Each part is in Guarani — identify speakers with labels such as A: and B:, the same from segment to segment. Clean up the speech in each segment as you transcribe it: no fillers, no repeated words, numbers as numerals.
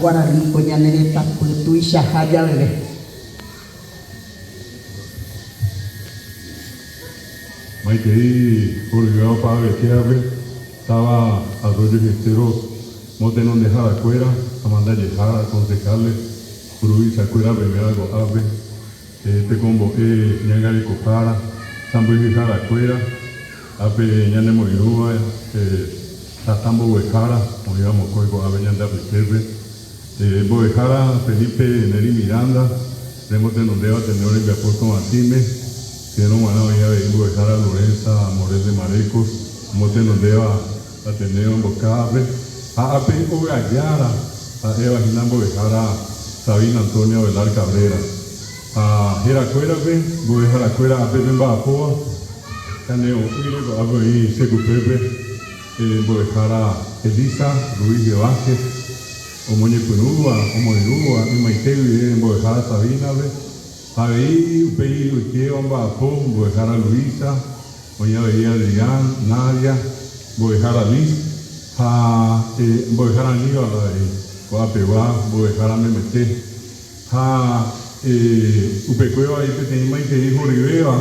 A: Guarani ko ñane retãpy tuichaha javeve.
B: Maitei horyvéva opavavetévape, táva Arroyo y Esteros motenondeharakuéra, amandajehára, concejales, mburuvichakuéra peiméva ko'ápe, tekombo'e ñangarekohára, sãmbyhyharakuéra, ápe ñanemoirũva, tata mbo'ehára, oĩva mokõi ko'ápe ñande apytépe, mbo'ehára Felipe Neri Miranda, remotenondéva Ateneo rembiapo Tovatĩme, chérõ g̃uarã oĩ avei mbo'ehára Lorenza Morel de Marecos, omotenondéva Ateneo Mbokávape, ha ápe ogajára ha'éva hína mbo'ehára Sabina Antonia Ovelar Cabrera. Ha herakuérape, mbo'eharakuéra ápe pemba'apóva, kane'õ'ỹre ko'ápe oĩ che kupépe mbo'ehára Elisa Ruiz de Vázquez, omoñepyrũva, omoirũva ymaite guive mbo'ehára Sabina-pe, ha avei upéi oikéva omba'apo mbo'ehára Luisa, Oĩ avei Adrián, Nadia, mbo'ehára Liz ha mbo'ehára Aníbal avei, ko'apegua mbo'ehára memete. Ha upekuévo avei peteĩ maitei horyvéva,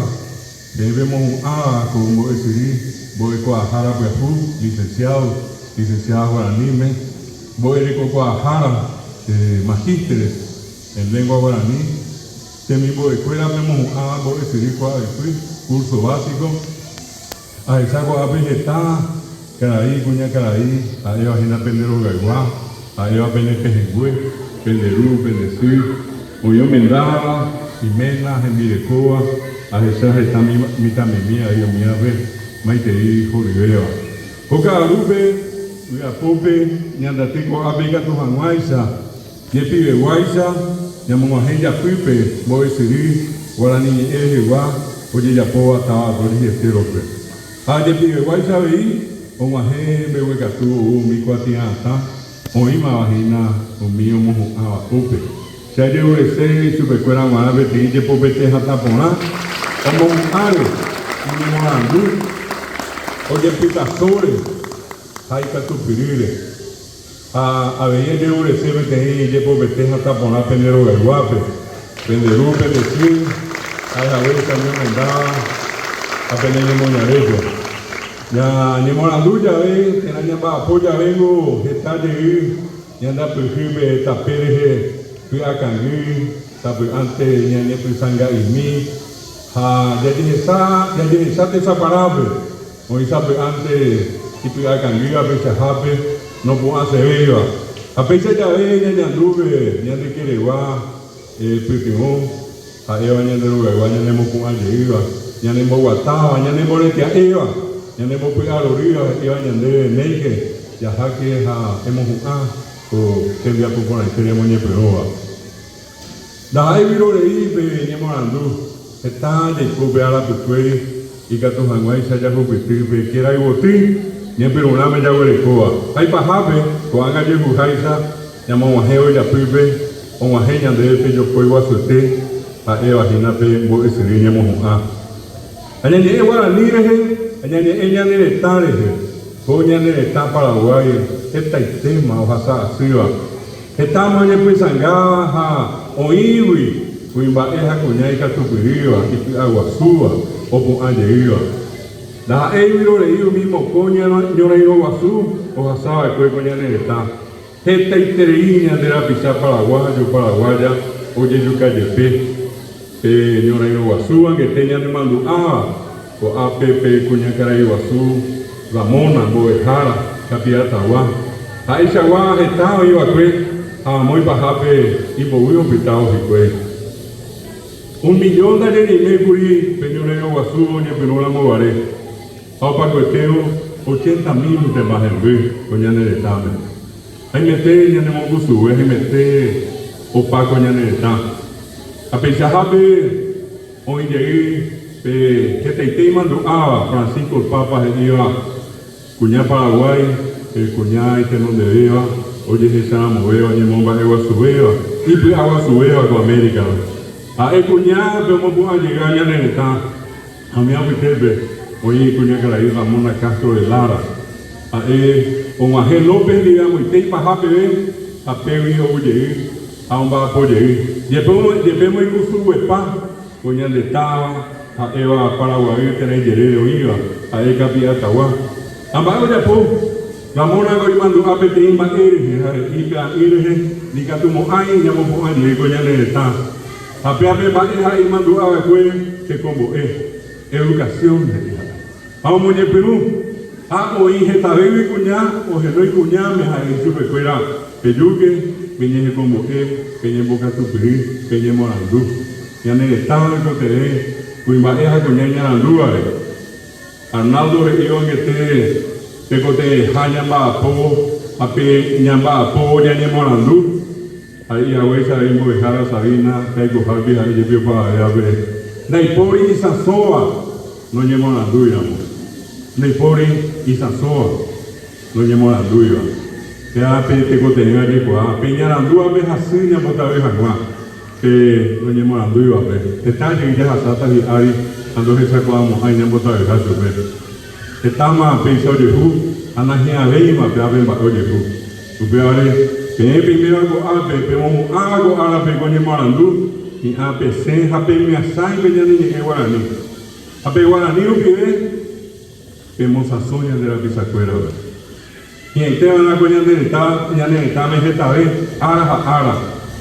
B: peẽ pemohu'ãva ko mbo'esyry mbo'ekuaahára pyahu, licenciado, licenciada guaraníme, mbo'erekokuaahára, magísteres en lengua guaraní, Temimbo'ekuéra pemohu'ãva mbo'esyry kuaa'ypy, curso básico, ahecha ko'ápe heta karai, kuñakarai, ha'éva hína pende rogaygua, ha'éva pene pehẽngue, pende ru, pende sy, oĩ omendáva, iména, hembirekóva, ahecha heta mitãmimi avei umívape maitei horyvéva. Ko ka'arúpe, vy'apópe, ñandaty ko'ápe ikatu hag̃uáicha. Jepiveguáicha ñamog̃uahẽ japýpe mbo'esyry guarani ñe'ẽ rehegua ojejapóva táva Arroyo y Esteros-pe. Ha jepiveguáicha avei og̃uahẽ mbeguekatu ou umi kuatia'atã oĩmava hína umi omohu'ãva pópe. Che ajerurese ichupekuéra g̃uarã peteĩ jepopete hatã porã omohu'ãre iñemoarandu ojepytasóre ha ikatupyrýre. Ha avei ajerurese peteĩ jepopete hatã porã pende rogayguápe, pende ru, pende sy, ha'ehaguéicha umi omendáva ha pene ñemoñarépe. Ñañemoarandu jave térã ñamba'apo javéngo heta jey ñandapyhy pe tape rehe py'akangy, sapy'ánte ñañepysãnga'imi ha jajehecha jajehecha tesaparápe. Oĩ sapy'ánte ipy'akangýva peichahápe nopu'ãsevéiva. Ha péicha jave ñañandúve ñande keregua pytyvõ, ha'éva ñande rogaygua ñanemopu'ã jeýva, ñanemboguatáva, ñanemboretia'éva, ñanembopy'arorýva he'íva ñandéve néike jaháke ha emohu'ã ko tembiapo porãite remoñepyrũva. Ndaha'éi vyrorei pe ñemoarandu heta jaiko pe arapykuéri ikatu hag̃uáicha jahupyty pe kerayvoty ñepyrũrãme jaguerekóva. Ha ipahápe, ko'ág̃a jehuháicha ñamog̃uahẽvo ijapýpe og̃uahẽ ñandéve pe jopói guasuete ha'éva hína pe mbo'esyry ñemohu'ã. Ha ñañe'ẽ guarani rehe ha ñañe'ẽ ñane retã rehe, ko ñane retã Paraguái hetaitéma ohasa asýva. Hetáma oñepysãngáva ha oĩgui kuimba'e ha kuña ikatupyrýva, ipy'aguasúva, opu'ã jeýva. Ndaha'éigui rorei umi mokõ ñorairõ guasu ohasa va'ekue ko ñane retã. Hetaiterei ñande rapicha paraguayo, paraguaya ojejuka jepe. Pe ñorairõ guasu angete ñanemandu'áva ko'ápe pe kuñakarai guasu Ramona, mbo'ehára, Capiatagua. Ha'eichagua heta oĩ va'ekue ha amo ipahápe imbovy opytávo hikuái. Un millón ndaje ñaime kuri pe ñorairõ guasu oñepyrũ ramo guare ha opakuetévo ochenta mílntema hemby ko ñane retãme. Haimete ñanemongusuve, haimete opa ko ñane retã. Ha peichahápe oĩ jey pe hetaite imandu'áva Francisco el Papa he'íva kuña Paraguái, pe kuña itenondevéva, ojehecharamovéva, oñemomba'eguasuvéva, ipy'aguasuvéva ko América-pe. Ha'e kuña pe omopu'ã jeyva ñane retã. Ha umi apytépe oĩ kuñakarai Ramona Castro de Lara. Ha'e og̃uahẽ López ndive amoite ipaha peve. Ha pégui ou jey ha omba'apo jey. Jepémo ikusuguepa ko ñande táva ha'éva Paraguay térã ijerére oĩva, ha'e Kapi'atagua. Ha mba'e ojapo? Ramónako imandu'a peteĩ mba'e rehe ha he'i pya'ỹ rehe ndikatumo'ãi ñamopu'ã jey ko ñane retã. Ha péape mba'e ha'e imandu'a va'ekue tekombo'e, educación, he'i ha'e. Ha omoñepyrũ, ha oĩ hetavégui kuña, ohenói kuñáme ha he'i chupekuéra, Pejúke, peñehekombo'e, peñembokatupyry, peñemoarandu. Ñane retã oikotevẽ kuimba'e ha kuña iñarandúvare. Arnaldo he'ívo angete tekotevẽha ñamba'apo ha pe ñamba'apóvo ñañemoarandu, ha he'i haguéicha avei mbo'ehára Sabina jaikohápe ha'e jepi opavavévape, ndaipóri isãsóva noñemoarandúiramo. Ndaipóri isãsóva noñemoarandúiva. Péva pe tekotevẽva jaikuaa, pe iñarandúvape hasy ñambotavy hag̃ua. Pe noñemoarandúivape, heta jey jahasáta hi'ári ha ndohechakuaamo'ãi ñambotavyha chupe. Hetáma péicha ojehu ha nahi'ãvéima péva pe mba'e ojehu. Upévare, peẽ peiméva ko'ápe, pemohu'ãva ko árape ko ñemoarandu, hi'ã pesẽ ha pemyasãi pe ñane ñe'ẽ guarani. Ha pe guarani rupive pemosãso ñande rapichakuérape. Hi'ãiteva'erã ko ñande retã, ñane retãme hetave ára ha ára,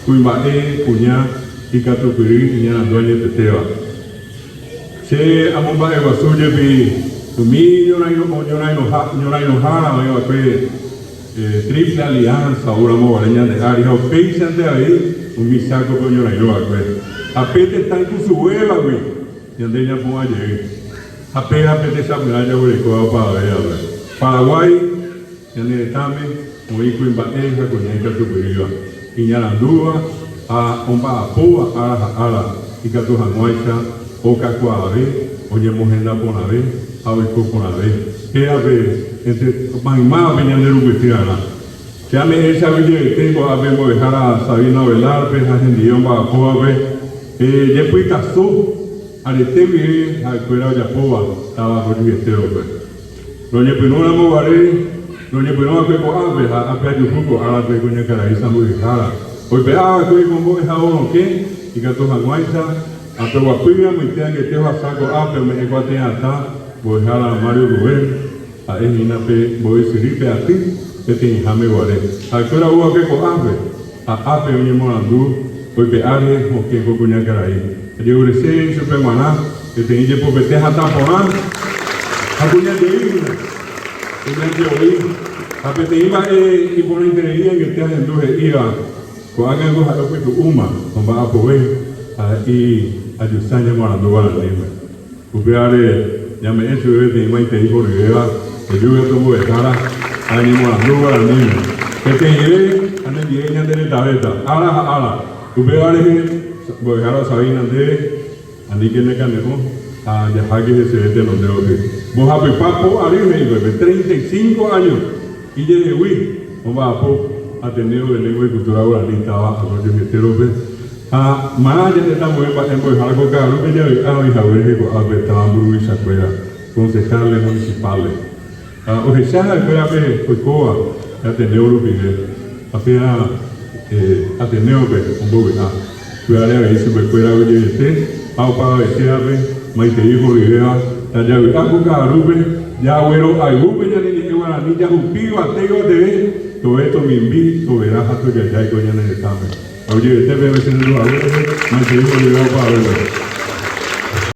B: kuimba'e, kuña, ikatupyry, iñarandu añetetéva. Che amomba'eguasu jepi umi ñorairõhára oĩva'ekue Triple Alianza oúramo guare ñande ári ha upéichante avei umi Chácope oñorairõva'ekue. Ha pe tetã ikusuguévagui ñande ñapu'ã jey. Ha péva pe techapyrã jaguerekóva opavavévape. Paraguái, ñane retãme, oĩ kuimba'e ha kuña ikatupyrýva, iñarandúva ha omba'apóva ára ha ára ikatu hag̃uáicha okakuaave, oñemohenda porãve ha oiko porãve. Péva pe entre maymávape ñande rupytýarã. Che ame'ẽ che aguyjevete ko'ápe mbo'ehára Sabina Ovelar-pe ha hendive omba'apóvape jepytaso. Arete guive ha'ekuéra ojapóva táva Rodríguez-Tero-pe. Roñepyrũ ramo guare, roñepyrũ va'ekue ko'ápe ha ápe ajuhu ko árape kuñakarai sãmbyhyhára. Oipe'a va'ekue ko mbo'ehao rokẽ ikatu hag̃uáicha ápe oguapy ramoite angete ohasa ko'ápe ome'ẽ kuatia'atã mbo'ehára Mario Rubén, ha'e hína pe mbo'esyry pe aty peteĩháme guare. Ha'ekuéra ou va'ekue ko'ápe. Ha ápe oñemoarandu oipe'áre hokẽ ko kuñakarai. Ajeurese ichupe g̃uarã peteĩ jepopete hatã porã ha kuñajey hína, kuñajeoi. Ha peteĩ mba'e iporãiterei angete ahendu he'íva, Ko'ág̃a ko ha'e opytu'úma omba'apove ha he'i ajusa ñemoarandu guaraníme. Upévare ñame'ẽ chupe peteĩ maitei horyvéva oju katu mbo'ehára ha ñemoarandu guaraníme. Peteĩve ha nendive ñande retavéta, ára ha ára. Upéva rehe, mbo'ehára Sabina ndéve, aníke nekane'õ ha jaháke heseve tenonde gotyo. Mbohapypa po ary he'ikuépe, 35 años ijehegui omba'apo Ateneo de Lengua y Cultura Guarani táva Arroyo Getero-pe. Ha marã ja'éta ambue mba'e mbo'ehára ko ka'arúpe javy'a oĩ hague rehe ko'ápe táva mburuvichakuéra, concejales municipales. Ha ohecha ha'ekuéra pe oikóva pe Ateneo rupive, ha péva Ateneo-pe ombovy'a. Py'are avei chupekuéra ojevete ha opavavetévape maitei horyvéva tajavy'a ko ka'arúpe jaguero'ayvúpe ñane ñe'ẽ guarani jahupi yvate yvateve tove tomimbi, tovera ha tojajái ko ñane retãme. Ojevete peẽ che rendu hague rehe, maitei horyvéva opavavépe.